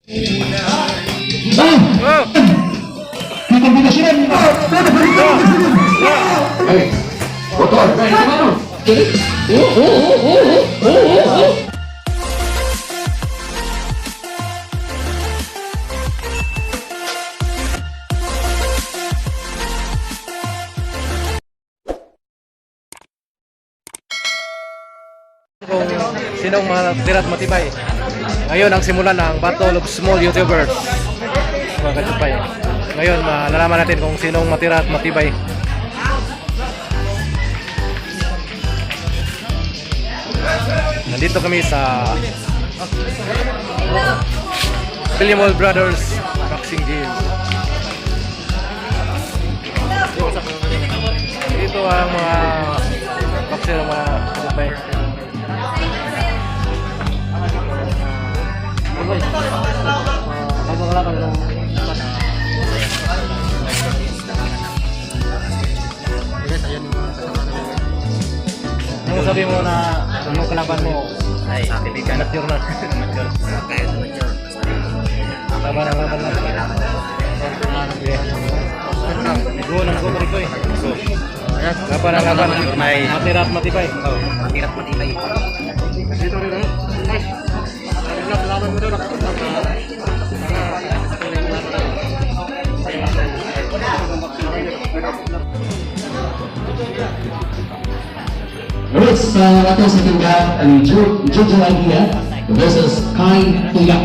Ah! Oh! May kombinasyon! Ay, motor. Oh. Kung sinong matira at matibay. Ngayon ang simula ng Battle of Small YouTubers, mga kachupay. Ngayon, malalaman natin kung sinong matira at matibay. Nandito kami sa Pilimol Brothers Boxing Gym. Dito ang mga boxer, mga kachupay. Anong sabi mo na anong kalaban mo? Ay, kaibigan. Mature na. Mature. Kaya sa mature. Laban ang laban lang. Okay. Go ng go ko eh. Laban ang laban. May- Matira at matibay. Oh, matirat matibay. Alright, sa ato sa tingga ang Jojo Idea versus Kai Tuyak.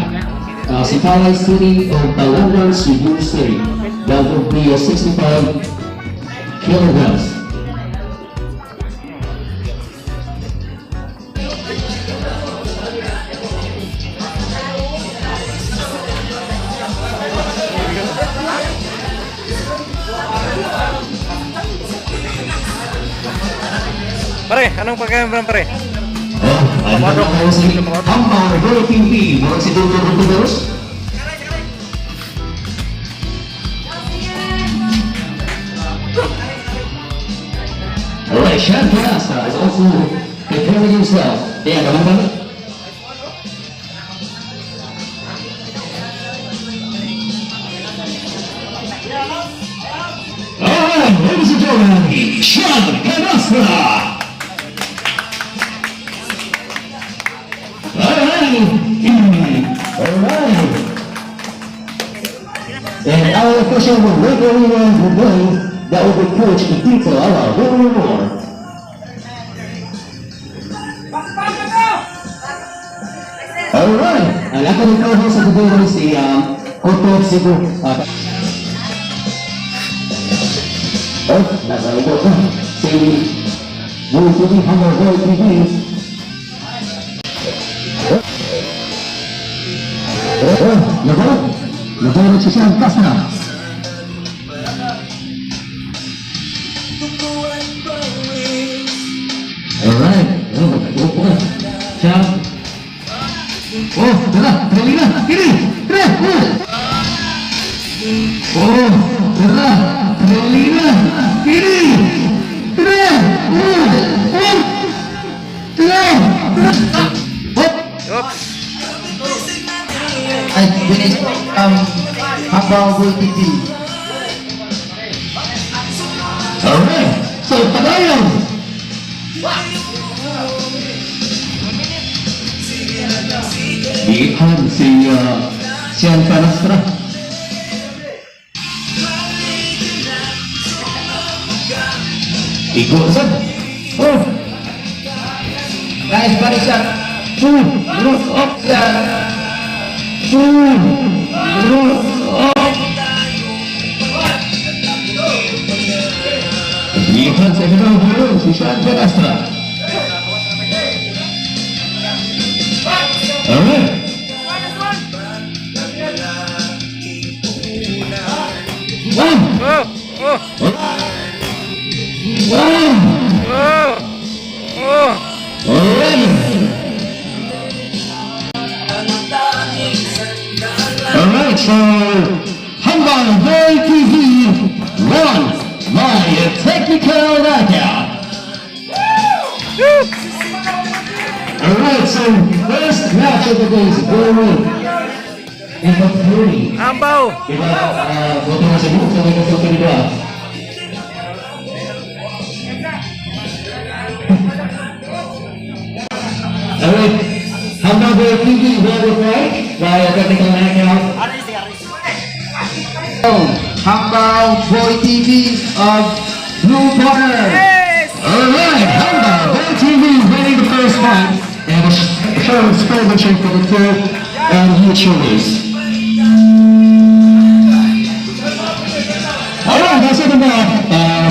Sipalay City of Talangan, Cebu City. That would be 65 kilograms. Pare, anong pagkaiba pare? Oh, ano na kayo si Hambar Boy TV, murag si Dr. Rontiveros. Alright, Sean Piazza is also preparing himself. Yeah, remember? Alright, ladies and gentlemen, Sean Canastra! Alright! Alright! And our official referee will go, that will be Coach Tito Ala More. Alright! Ang ako ng co-host sa today si Koto Cebu. Oh, nasa likod ko. Si Blue TV, Humble Boy TV. Oh, labaw. Labaw na si Sean Castro. Alright. Oh, upo ka. Siya. Oh, tara, tara na. Kiri, tara. Oh. Oh, tara, tara na. Kiri. Tara. Oh, oh. Tara. Oh. Oops! Ay, binis, Hambaw Boy TV. Alright. So, padayon. Gihan si Sian Canastra. Igo sad. Oh, Guys, body shot. two, cross up. Two, cross up. Gihan sa ibang si Sean Canastra. Alright. One. Oh! Oh! One. Oh! Oh! Alright. Alright, so Humble Boy TV won by a technical knockout. Alright, so first match of the day is going. Number 30. Ambaw! Diba, boto na Cebu, sa mga sa Pilipinas. Alright, Hamburger TV will fight by a technical knockout. Hambao Boy TV of Blue Corner. Alright, Hamburger TV winning the first fight and a show of sportsmanship for the two and YouTubers. Alright, that's it about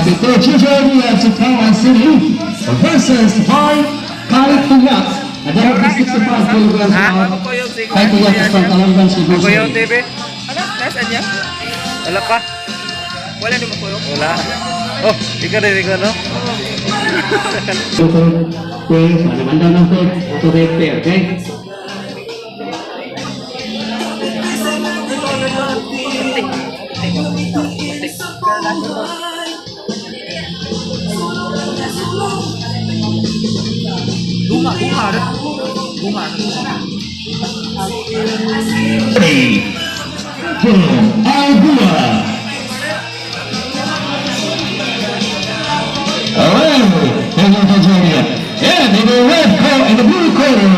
the third Jojo of Tacoma City versus Kai Kai Tuyak. And that would be 65 kilograms of Kai Tuyak is from Talamban, Cebu Kuya City. TV? Ano? Nasaan niya? Wala pa? Wala naman kuyo. Wala. Oh, ikaw rin, ikaw, no? Okay, mana ng third, to red pair, okay? Bunga, bunga. Bunga. Three, two, Agua. Alright, thank you for joining us. And in the red corner, in the blue corner,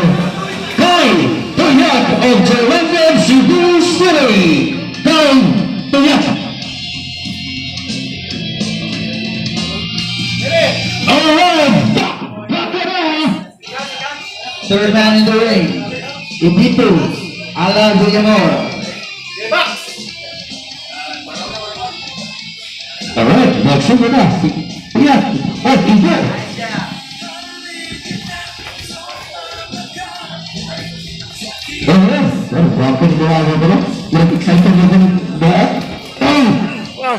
Kai Tuyak of Jalangan, Cebu City. Kai Tuyak. Alright, back it up. Third man in the ring, Ibito Ala Villamor. Alright, boxing na. Tuyak. Oh, Ibo. Alright, well, welcome to our mga Like excited na din ba? Oh! Wow!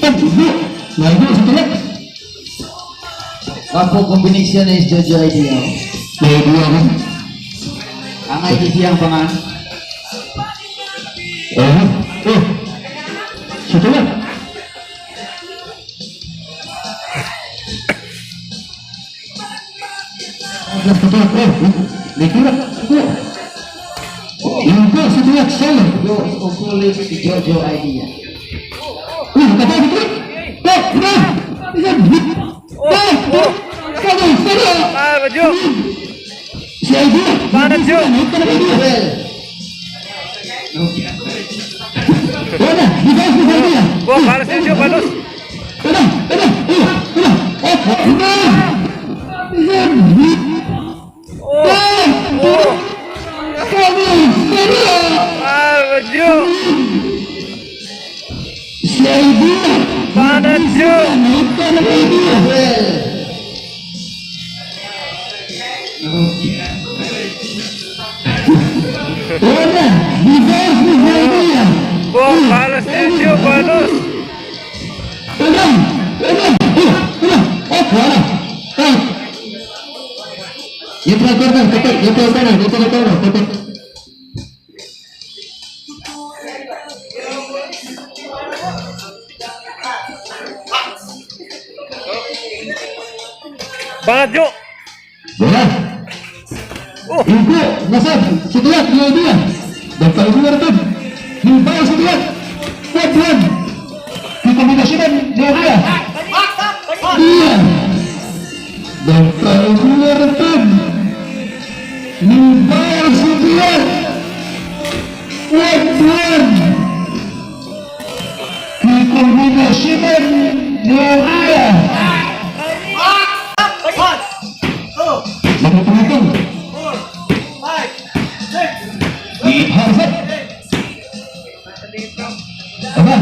Ibo! Naibo sa tuyak. Wapo combination is Jojo Idea. Naibo ako. Ang ID siyang pangan. Alright. Oh! Sa tuyak. Sa tuyak. Oh! May tuyak. Ibo! Ibo sa tuyak. Solo. Go Okulit si Jojo Idea. Uy, patay sa tuyak. Oh! Ibo! Ibo! Oh! Solo! Solo! Ah, Radyo! Si Idea! Banat yun! Well, Wala! Defense ni Idea! Wow, para sa inyo, balos! Wala! Wala! Wala! Oh! Wala! Oh! Ah, Radyo! Si Idea! Banat yun! Well. Wala! Defense ni Idea! Wow, para sa inyo, balos! Wala! Wala! Wala! Oh! Wala! Oh! Neutral corner, kapit! Neutral corner, neutral corner, kapit! Banat yun! Wala! Oh! Ibu, nasab, si Tuyak, dia dia. Dan kalau dua rekan, Bilbao si Tuyak. Kuat. Dikombinasikan dia dia. Dia. Dan kalau dua rekan, Bilbao si Tuyak. Kuat. Dikombinasikan dia dia. Menghitung-hitung. Di-perfect. Aba.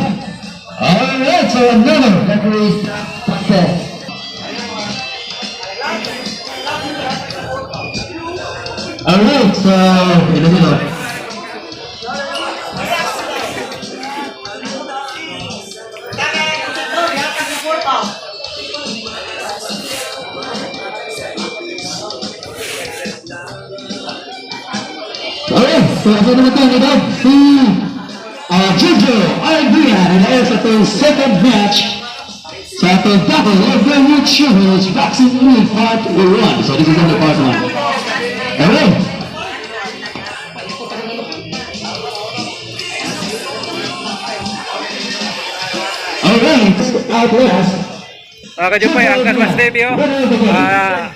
Alright, so another. Referee's success. Alright, so in the middle. Alright, so ito naman tayo nito, si Jojo Idea na sa itong second match sa itong Battle of the YouTubers Boxing League Part 1. So this is only Part 1. Alright. Right out west. Mga kajupay, ang Canvas TV, oh. Ah,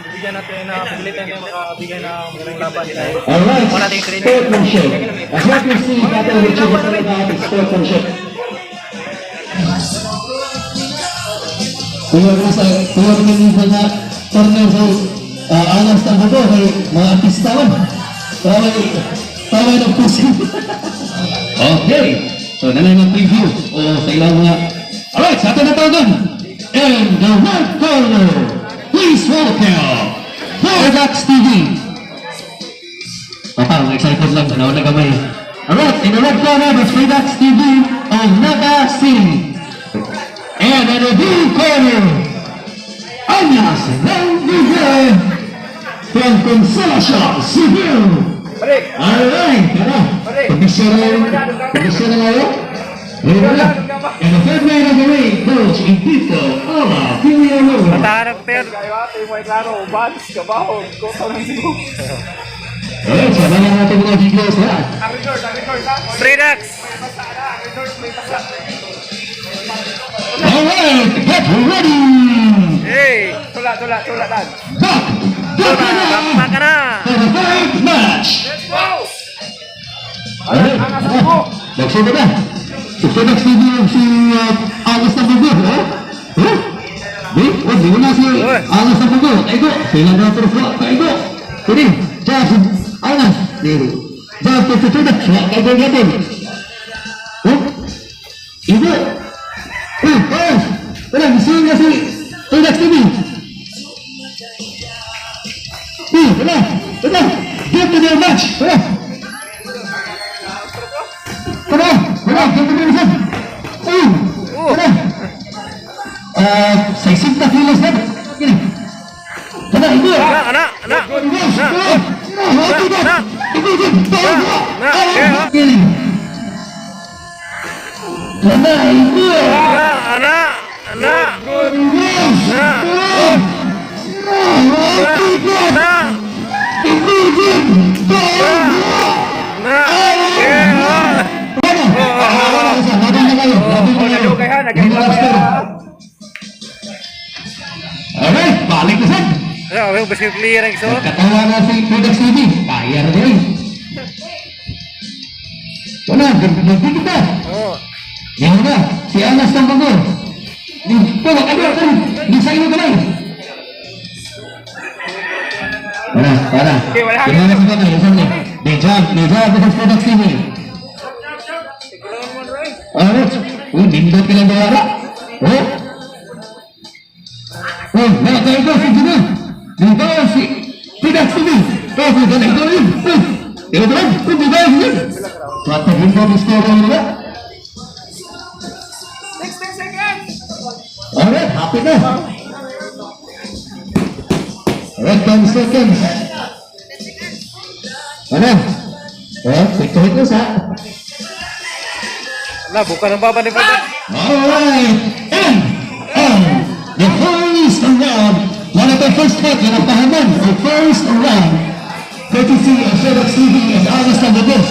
Bigyan natin na pilitan tayo makabigay ng magandang laban. Alright, sportsmanship. As what we see, Battle Richard is all about is sportsmanship. Kuya ko sa kuya ko ng mga torneo sa alas ng buko kay mga artista man. Tawag tawag ng puso. Okay. So nanay ng preview o sa ilang mga. Alright, sa atin na tawagan. In the red corner, please welcome Paradox TV. Papa, excited lang. Nauna gamay. Alright, in the red corner, the Fredax TV of Naga City. And in the blue corner, Anyas Del Miguel from Consolacion, Cebu. Alright, tara. Pag-isya na ngayon. Ayun na. And the third man of the ring, Coach Invito Ola Villalobos. Tahanap ter. Alright, so abangan natin mga videos ha. Fredax. Alright, get ready! Hey. Back, back Tula, na bakpak ka na. for the third match! Alright, nagsunod na. Si Fredax TV yung si Alas na Bugo, ha? Huh? Di, oh, di mo na si Uy. Alas na Bugo. Kaigo, sila na pero kaigo. Pwede, jab si Alas. Di, jab to si Fredax, kaigo natin. Huh? Igo. Uy, oh, wala, gusto niya si Fredax TV. Uy, wala, wala. Get to the match, wala. Tara, wala, get to the match. Uy, wala. 60 kilos na. Gini. Tara, igo. Ana, ana, ana. Igo, igo. Igo, Na. igo, igo, igo. Na, na. Gini. Wala, igo. Ana, ana, ana. Igo. Na. Igo. Na. Igo, igo. Na. Yeah. Alright, balik na sad. Ano, may basket clear ang iso. Nagkatawa na si Kodak TV. Kaya na din. Wala, nagpigit na. Oh. Yan na, si Anas ng Bangor. Di, pero ano, ano, di sa iyo kamay. Wala, wala. Wala na sa kamay, sa kamay. Di jab, di jab, di Kodak TV. Alright. Uy, nindot ka lang dawara. Oh. Uy, wala kayo ko, si Jimmy. Di ba si Kodak TV? Oh, si Kodak TV. Uy, ito ba? Uy, di ba si Jimmy? Tuwat na nindot yung score nila. 16 seconds! Alright, happy na. Alright, 10 seconds. Ano? Eh, quick to hit na sa. Ala, buka ng baba ni Fredax. Alright, and the first round, one of the first fight, yan ang pahaman, the first round, courtesy of Fedex TV and Anas Salvador.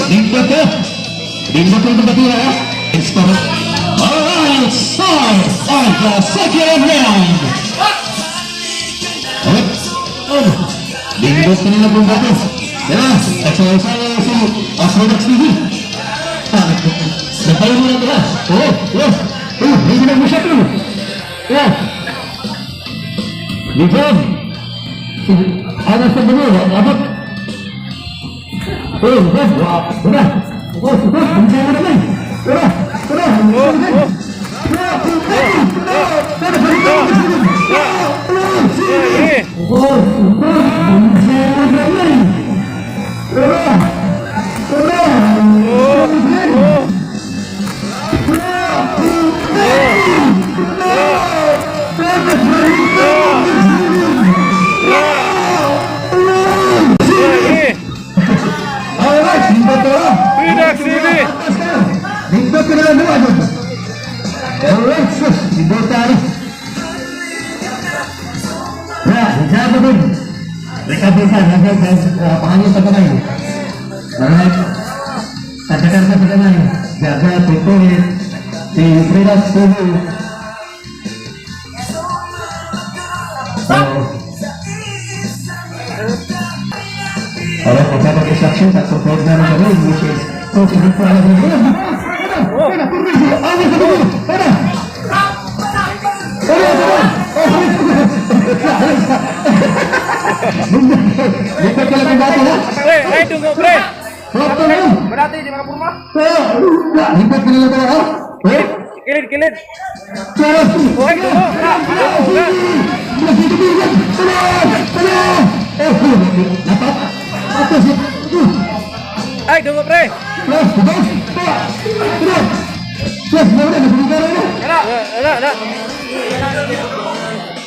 Lingkod ko. Lingkod ko itong batira, ha? It's for. Alright, start of the second round. Alright. Oh, lingkod ko nila pong bato. Yan, exercise si Fedex TV. Nagpayo mo na ito ha. Oo, oo. Oo, hindi na mo siya pero. Oo. Lijan. Si Anas na bulo, abot. Oo, Lijan. Wala. Oo, oo, hindi mo naman. Tara, tara. Oh, oh. Tara, tara, tara, tara, tara. Eh, Oo, oo, hindi mo naman. Tara, tara. oh. Eh, Alright, lingkod ko na. Fredax TV. Lingkod ko na lang naman. Alright, sus, lingkod tayo. Ya, hijabi din. Recover ka, pangangin sa kamay. Alright. Tatakan ka sa kamay. Jaga, tutulit. Si Fredas TV. So, alright, magkakag instructions at so third man in the ring, which is Coach Rico Alavino. Ana, Ana, Ana, Ana, Ana, Lipat ka lang ang bata, ha? Pre, ay dungo pre. Wala na. Malati, di makapurma. Lipat ka na lang ha? Eh? Kilid, kilid. Pero, Oy, dungo. Ay, dungo pre. Ala, ala.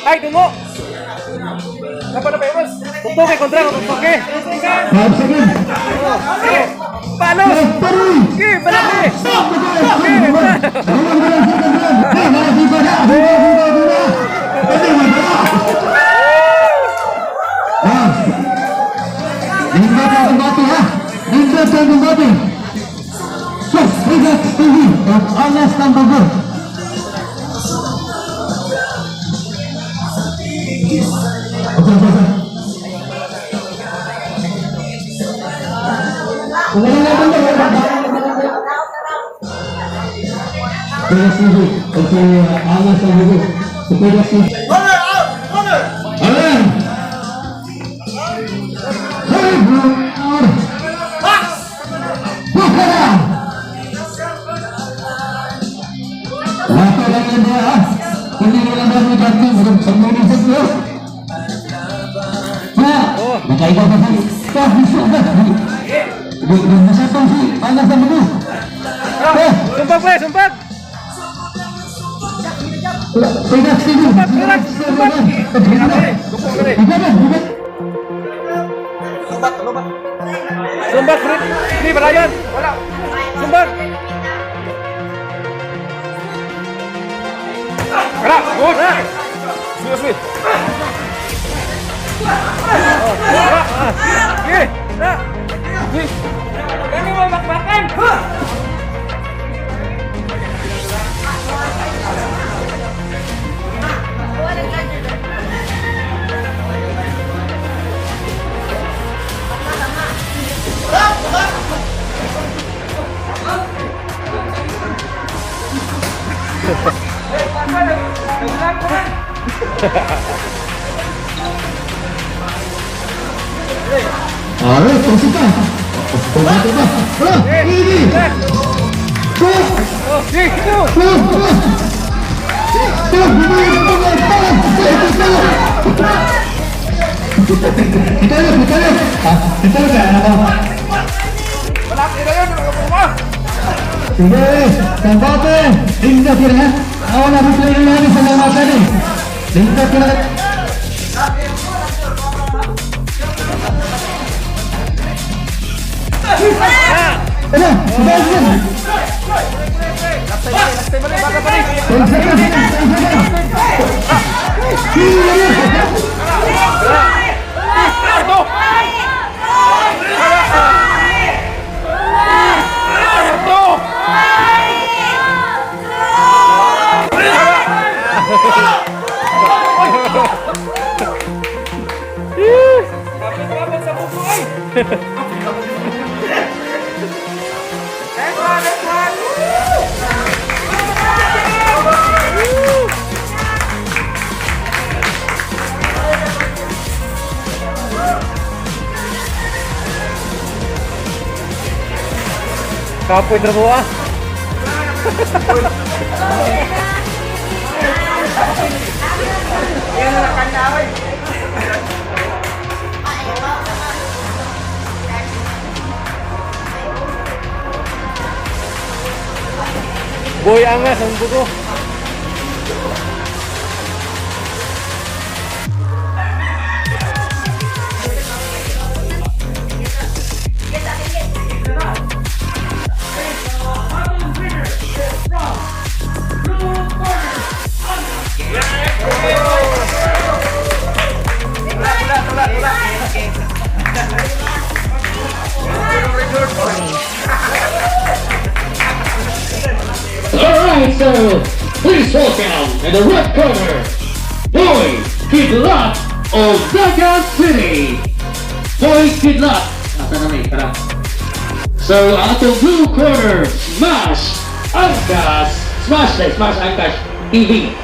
Ay, dungo. Dapat na pa Tutuke kontra, tutuke. 5 seconds. Palos. Okay, balaki. Kuya TV, o si Angas ang bugo. Si Kuya TV. Corner out! Corner! Ayan! Third round! Bukara! Lato lang yan niya, ha? Hindi nyo lang ba ni Justin? Pag-unisip nyo? Ha? Nakaiba pa si... Nasatong si Angas ang bugo. Eh! Sumbag pre, sumbag. Kuya TV! Sumbag, sumbag. Sumbag! Sumbag pre. Hindi, balayan. Wala. Sumbag. Wala! Good! Sige, sige. Okay. Na. Kami mo bakbakan! Alright, pasok ka. Pumasok ka. Wala, hindi. Go! Okay, go. Go! Go! Go! Go! Go! Ito yun, ito yun. Ah, ito yun, ano? Malaki na yun, makapurma! Sige, kambate. Lingga sila. Ako na replay na namin sa mga natin. Lingga sila. Ano? Ano? 10 seconds, 10 seconds. Kapit sa puso ay! Next one, next one! Kapoy trabaho ah. Boy angas ang bugo. Alright, so So, please welcome in the red corner, Boy Kidlat of Naga City. Boy Kidlat. Asa na may, tara. So, ang atong blue corner, Smash Angkas, Smash, eh, Smash Angkas TV.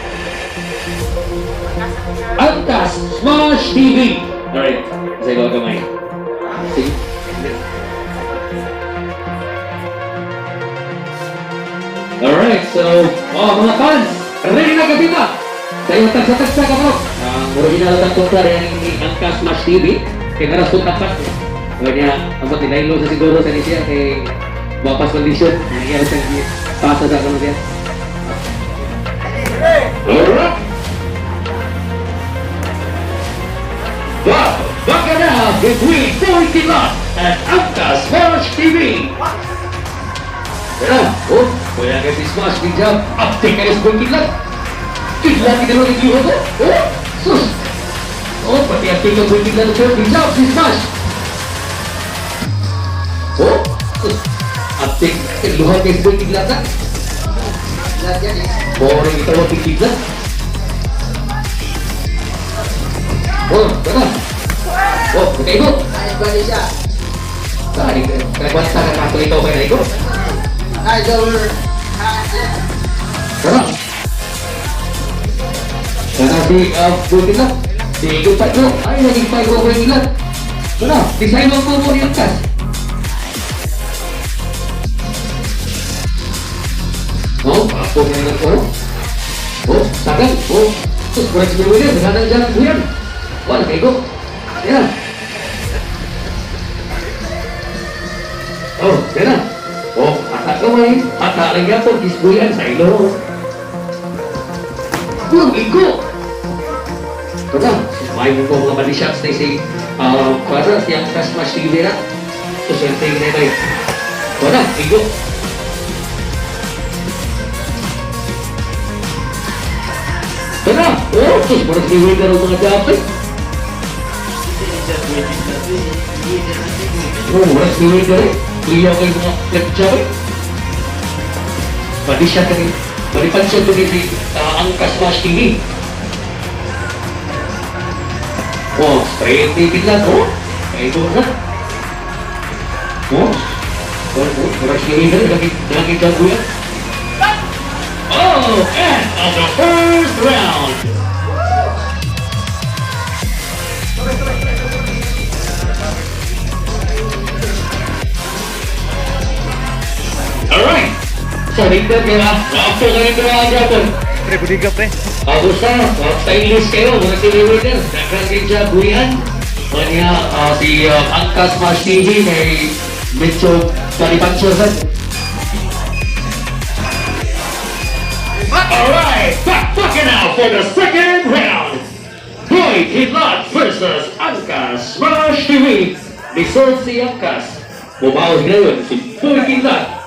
Angkas Smash TV. Alright, sa ikaw kamay. Sige. Alright, so, oh, mga fans, ready na ka ba? Sa iyong tagsa-tagsa ka mo. Ang original na kontra rin ni Angkas Smash TV. Kay naras kong tapat. Kaya niya, ang ba't ninailo sa siguro sa nisya kay wapas kondisyon. Nangyari sa pasa sa kanon siya. Alright! Wow! Baka na between Boy Kilat and Angkas Smash TV! Pero, oh, wala kay si Smash ni Jam. Uptake kayo sa Boy Kilat. Kidlat kita rin yung ko. Oh, sus. Oh, pati uptake ang Boy Kidlat ng Boy Jam, si Smash. Oh, sus. Uptake, luha kay si Boy Kidlat na. Boring ito ang Kidlat. Oh, tara. Oh, okay mo. Nice body shot. Saan? Nagwanta ka kato ikaw kay Naigo. Nice over. Hands left. Tara. Tara si Boy Kidlat. Si Ego Paiko. Ay, naging Paiko Boy Kidlat. Tara, design mo po mo yung kas. Oh, ako na yung oh. Oh, sagal. Oh, sus, kurang si William. Sanang dyan ang buyan. Wala, Ego. Yan. Oh, yan na. Oh, ata kamay. Ata lang yan po. Kisbuyan sa ilo. Buong igo. Ito na. May mo po mga body shots na si Kwadra, si Angkas Smash TV na. So, swerte yung na ito. Ito na, igo. Ito na. Oh, sus, murag si Wilder ang mga dapat. Oh, murag si Wilder eh. Liyaw kayo mga left jab eh. Body shot ka rin. Body punch shot din si Angkas Smash TV. Oh, straight ni Kidlat. Oh, kaigo na. Oh, oh, oh, murag si Wilder. Lagi, lagi jago yan. Oh, end of the first round. Alright. So, dito kaya, after ka rin mga Japon. Pre, budiga pre. Abusa, stylish kayo, mga si Winner. Daghang kay Jabuyan. Kanya, si Angkas Smash TV may medyo palipancho sa. Alright, back fucking out for the second round. Boy Kidlat versus Angkas Smash TV. Lisod si Angkas. Bumaos ngayon si Boy Kidlat.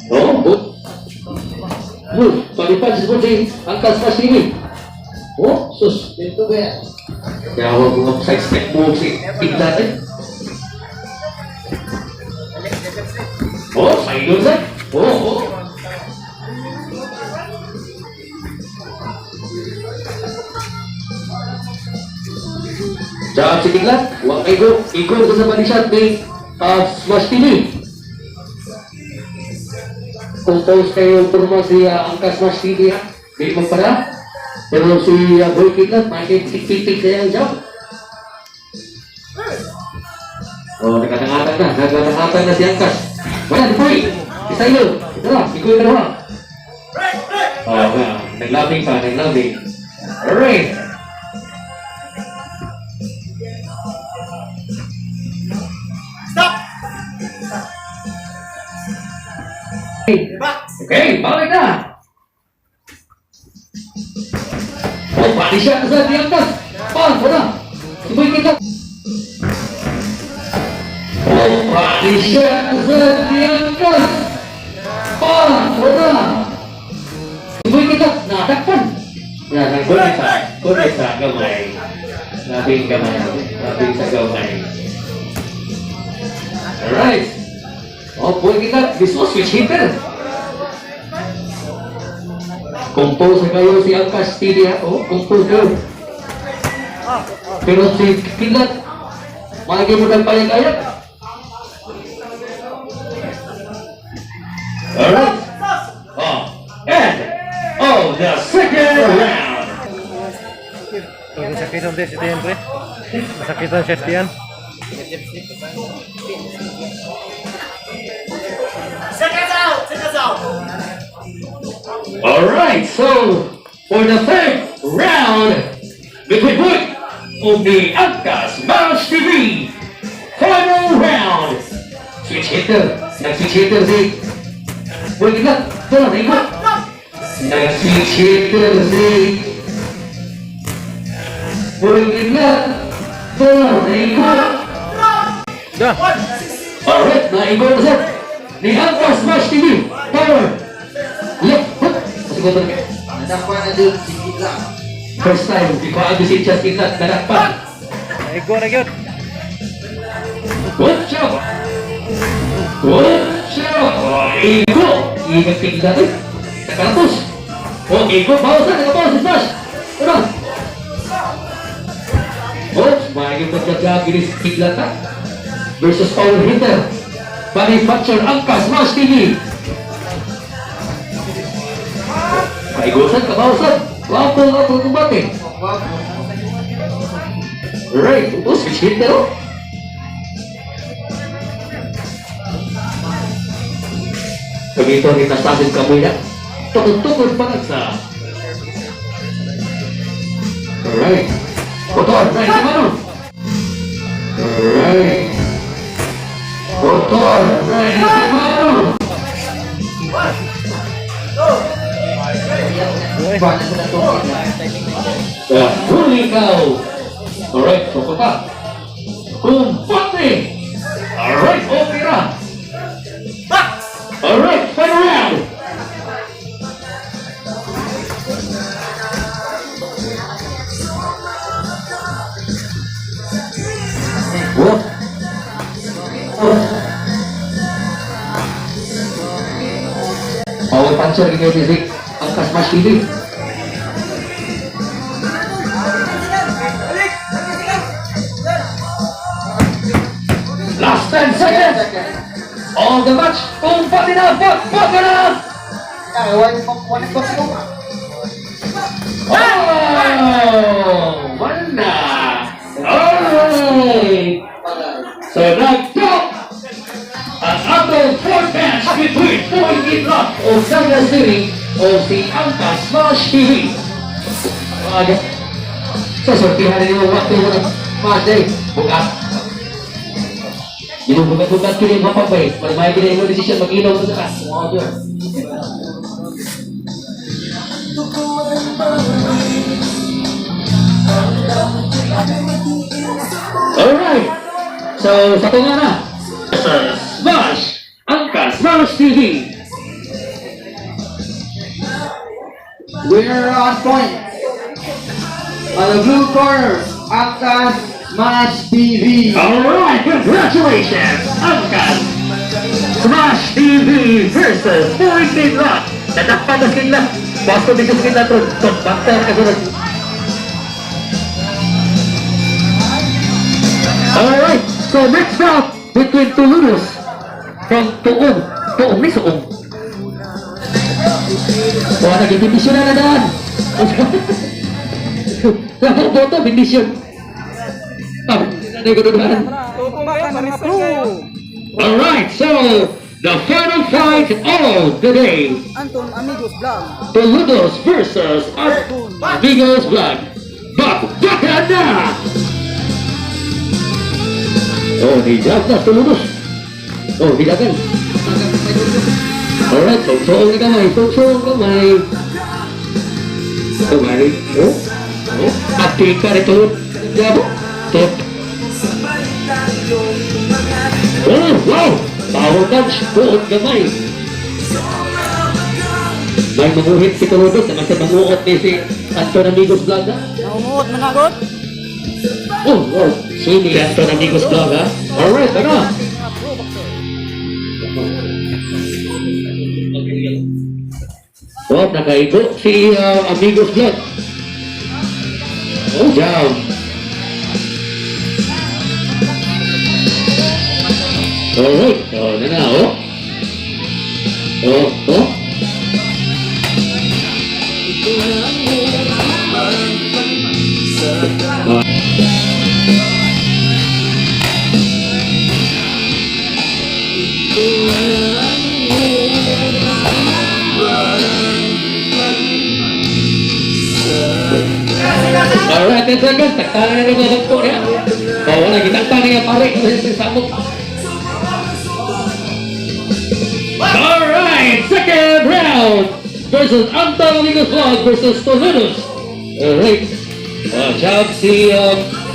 Oh, oh. Move, palipad si Boy Angkas Smash TV. Oh, sus. Dito ba yan? Kaya huwag mong side step move si Kidlat eh. Oh, sa sir. Oh, oh. Jab si Kidlat. Huwag kay go. Igo sa body shot ni Smash TV. Compose kayo turma si Angkas Smash TV ha. Di magpara. Pero si Boy Kidlat, may tik-tik-tik kaya ang jab. Oh, nagkatangatan na. Nagkatangatan na si Angkas. Wala, di Boy. Isa yun. Ito na, ikaw yung dalawa. Oh, nga. Naglabing pa, naglabing. Alright. Stop! Okay, balik na. Oh, bali siya sa di Angkas. Pa, wala. Si Boy Kidlat. Oh, bali siya sa di Angkas. Pa, wala. Si Boy Kidlat, natakpan. Yan, nagkulit sa, kulit sa gamay. Labing gamay. Labing sa gamay. Alright. Oh, Boy Kidlat, this was switch hitter. Compose kayo si Angkas TV ha. Oh, compose kayo. Pero si Kidlat, malagi mo ng payag-ayag. Alright. Oh, and oh, the second round. Masakitan din si Tian, pre. Masakitan siya si Tian. Alright, so for the third round, between Boy of the Angkas Smash TV, final round. Switch hitter, nag-switch hitter si Boy Kidlat, ito na, naigo. Nag-switch hitter si Boy Kidlat, ito na, naigo. Da! Alright, naigo na sir. Ni Angkas Smash TV, power, left hook. Siguro na. Nadakpan na dun si Kidlat. First time, di ko ang si Chas Kidlat, nadakpan. Naigo na gyud. Good job! Good job! Igo! Igo Kidlat eh. Nakaratos! Oh, Igo, bawas na, nakabawas si Smash! Ano? Oops, maayong pagkagagi ni Kidlat ha? Versus power hitter. Manufacture Angkas Smash TV. Kaigusan, kabawasan. Wapo nga po kumbate. Right, oh, switch hitter oh. Pagito ni Tasasin Kamuya. Tukod-tukod pa sa. Alright. Motor, right, mano. Alright. Motor, right, mano. Kuha na sila itong Kidlat. Huli ikaw. Alright, suko pa. Kumbate! Alright, okay na. Alright, final round. What? Power puncher kayo si Rick. Ang Kasmash TV. Last 10 seconds of the match. Kumpati na! Bakbaka na! Ah, one box ko. Oh! One na! Alright! So nag-top ang atong fourth match between Boy Kidlat o Naga City o si Angka Smash TV. Aga. So, sortihan ninyo waktu mo ng match day. Bukas. Ginubugat-bugat kini yung mapapay. Malmay kini yung decision mag-ilaw sa taas. Mga Diyos. Alright. So, sa tunga na. Smash! Angka Smash TV! Winner on point. On the blue corner, Angkas Smash TV. Alright, congratulations! Angkas Smash TV versus Boy Kidlat! Nadakpan na sila. Basta dito sa sila to. Tumbakter ka sunod. Alright, so next round between Toulouse from Tuong. Tuong ni Suong. Wala, naging bendisyon na daan. Lahat boto, bendisyon. Ah, hindi ko daan. Alright, so the final fight of the day. Anton Amigos Vlog. Toledo's versus Amigos Vlog. Bakbakan na! Oh, hijab na, Toledo's. Oh, hijagan. Alright, song-song na kamay, song-song kamay. Kamay, oh, oh, atika nito. Jabo, top. Oh, wow! Power punch, buot gamay. May manguhit si Tuludos, naman siya manguot ni si Anton Amigos Vlog, ha? Naumuot managot. Oh, wow. Sini Anton Amigos Vlog, ha? Alright, ano? Oh, Nakaigo si Amigos Vlog. Oh, jab. Alright. Oh, na na, oh. Oh, oh. Oh. Alright, 10 seconds. Tagtala na rin mga ko niya. Oh, wala. Gitagta niya pare. Samok. Alright, second round versus Anton Amigos Vlog versus Toludos. Alright. Jab si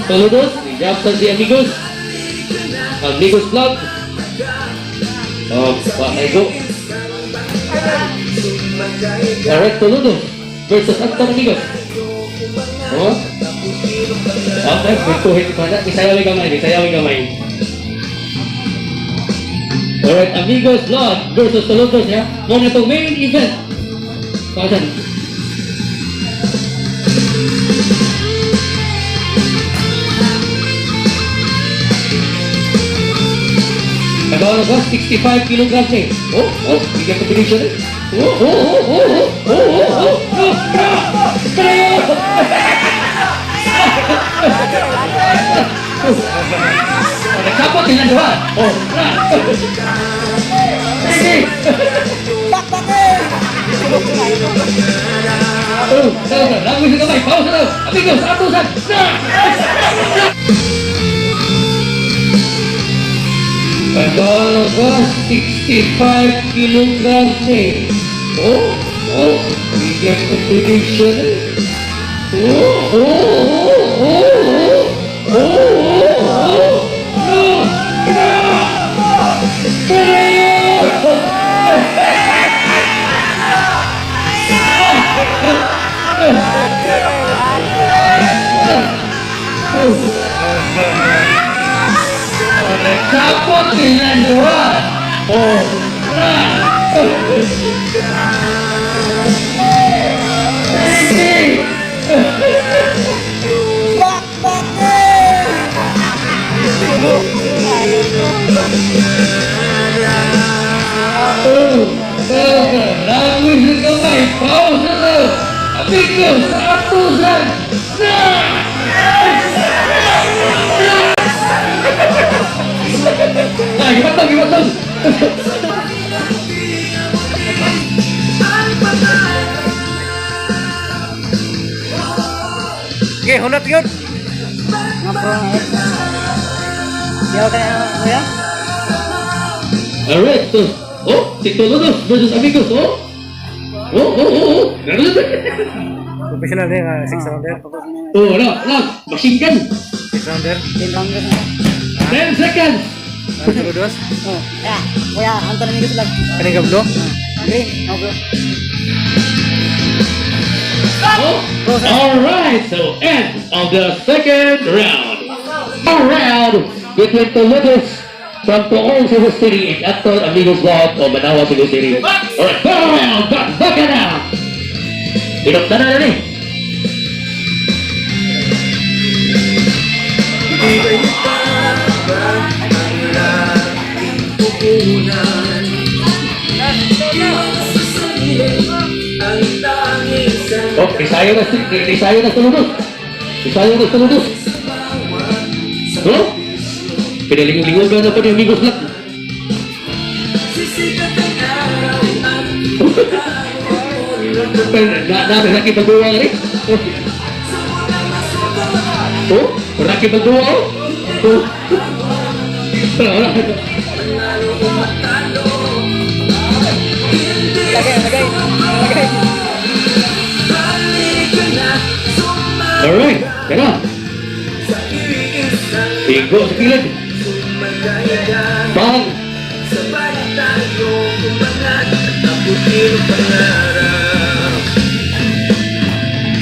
Toludos. Jab sa si Amigos. Amigos Vlog. Oh, okay, go. Alright, Toludos versus Anton Amigos. Oh. Okay, kuhin pa na. Isayaw yung kamay, isayaw yung kamay. Alright, Amigos Vlog versus Toludos, ya. Muna itong main event. Pausan. Nagawa na ba? 65 kilograms eh. Oh, bigyan combination eh. Oh, oh, oh. Nagsapot sila duha. Oh, na. Sige. Oh, tara, langoy sa kamay. Pause na. Amigos, atusan. Na! Pagkala 65 kilograms eh. Oh, bigyan combination eh. Oh. No, no, pero! Nagsapot sila duha. Oh, na. Sige. Oh, langoy sa kamay. Pause na. Amigos, atusan. Na! Ah, gibatong, gibatong. Okay, hunat yun. Yaw kaya, kuya? Alright, so, oh, si Toludos versus Amigos, oh. Oh. Ganun. Professional din, 6 rounder. Oh, no, no, machine gun. 6 rounder. 10 seconds. Ang Toludos. Oh. Yeah. Kuya, Anton Amigos Vlog. Kaning gablo. Green. Oh, bro. Oh, alright, so end of the second round. A round between Toludos from Toong Cebu City and Anton Amigos Vlog of Manawa, Cebu City. Alright, third round, back, back and out. Pinukta na na eh. Oh, isayo na, isayo na Toludos. Isayo na Toludos. Oh? Pinalingon-lingon na pa ni Amigos Vlog. Na na Rocky Balboa rin. Oh, Rocky Balboa. Oh. Wala, wala. Lagay, lagay. Lagay. Alright, tara. Bigo sa kilid. Bang!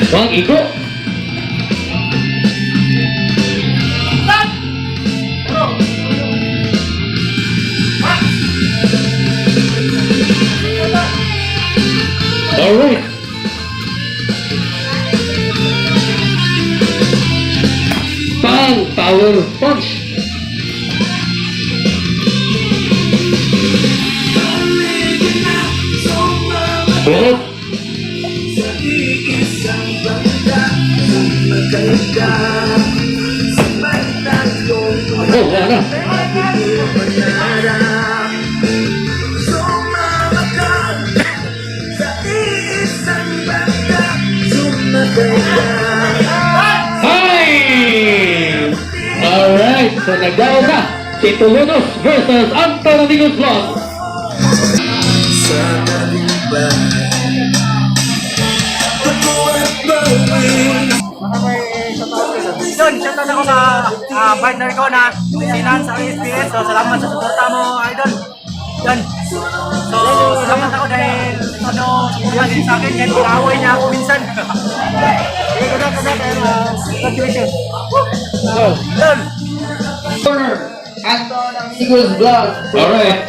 Bang, igo! Alright. Shoot. Oh, wala na. Hi! Alright, so nagdao na si Tulunos versus Anton Amigos Vlog. Sa tagumpay. Ako at bawin. Yun, shoutout ako sa partner ko na si Lance RSPS. So, salamat sa suporta mo, idol. Yun. So, salamat ako dahil ano, suporta din sa akin. Kahit kaaway niya ako minsan. Good luck, and congratulations. Go. Yun. Corner, Anton Amigos Vlog. Alright.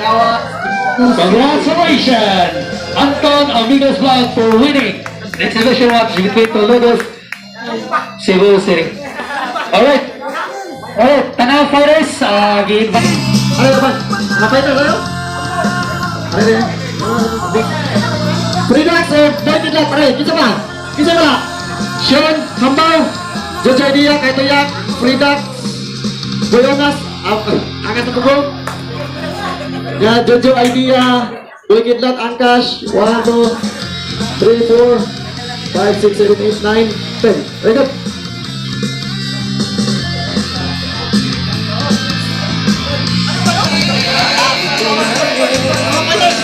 Congratulations, Anton Amigos Vlog, for winning the exhibition match between Tulunos, Cebu City. Alright. Alright, Tanaw Fighters, gi-invite. Ano naman? Mga fighter kayo? Ano yun? Relax or David lang, pare. Kinsa ba? Kinsa ba? Sean, Hambaw, Jojo Idea, Kaito Yak, Fredax, Boyonas, Angas na Kubo. Yeah, Jojo Idea, Boy Kidlat, Angkash, 1, 2, 3, 4, 5, 6, 7, 8, 9, 10. Very good.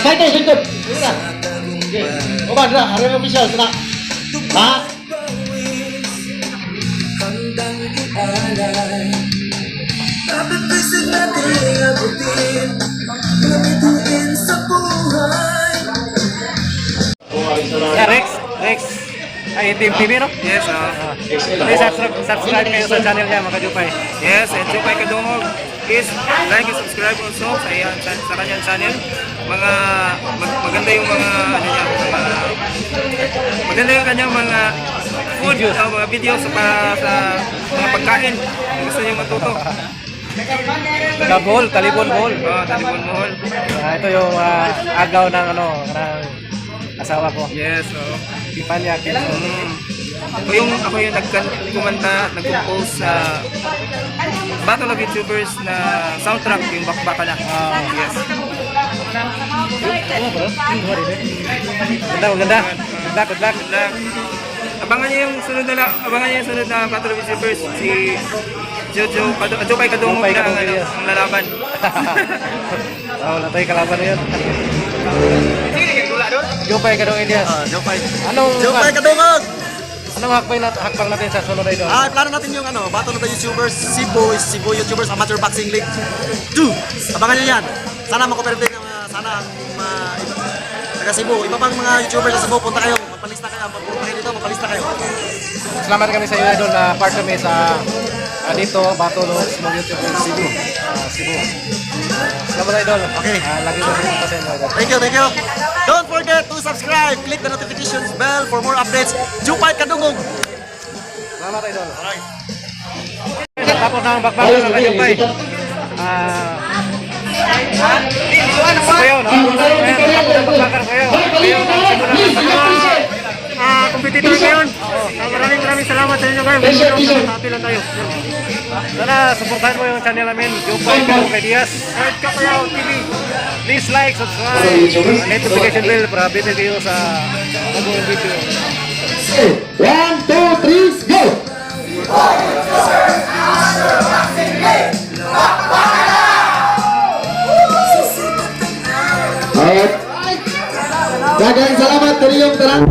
Fighters, very good. Oba, dra, hari official, sana. Ha? Handang ialay. Kapipisit natin abutin, gamitin sa buhay. Yeah, Rex, Rex. Ay, Team TV, no? Yes, Please subscribe, subscribe kayo sa channel niya, mga kajupay. Yes, and Jupay Kadungog. Please like and subscribe also sa kanyang channel. Mga maganda yung mga ano niya, mga maganda yung kanyang mga food, Videos. mga videos sa mga pagkain. Kung gusto niyo matuto. Taga Bohol, Talibon Bohol. Oh, Talibon Bohol. Ito yung agaw ng ano, ng asawa ko. Yes, oh. Pipanya Quezon. Ako yung nagkumanta at nag-compose sa Battle of YouTubers na soundtrack, yung Bakbaka na. Yes. Ganda, maganda. Good luck, good luck. Good luck. Abangan niyo yung sunod na Battle of YouTubers, si Jojo Kado, Jopay Kadungog Jopay na ang, Kadungog, ano, yes. ang lalaban. Oh, wala tayo kalaban na yun. Jopay Kadungog Elias. Jopay. Anong Jopay Kadungog! Anong hakbang natin sa sunod na ito? Plano natin yung ano, Battle of the YouTubers, Cebu, Cebu YouTubers Amateur Boxing League 2. Abangan nyo yan. Sana makooperate ng mga, sana ang mga taga Cebu. Iba pang mga YouTubers sa Cebu, punta kayo. Magpalista kayo. Punta kayo dito, magpalista kayo. Salamat kami sa iyo, Idol, na part kami sa dito, Battle of Small YouTubers Cebu. Cebu. Salamat, Idol. Okay. Lagi ko sa inyo, Idol. Thank you, thank you. Don't forget to subscribe. Click the notifications bell for more updates. Jupay Kadungog! Salamat, Idol. Tapos na ang bakbakan ng Kajupay. Kayo, no? Ayan, tapos ang bakbakan kayo. Kayo, Competitor ngayon. Maraming maraming salamat sa inyo guys. Happy lang tayo. Sana suportahan mo yung channel namin, Jupay Kadungog kay Diaz. TV. Please like, subscribe, and notification bell para updated kayo sa bagong video. One, two, three, go! Alright. Daghang salamat kaniyong tanan.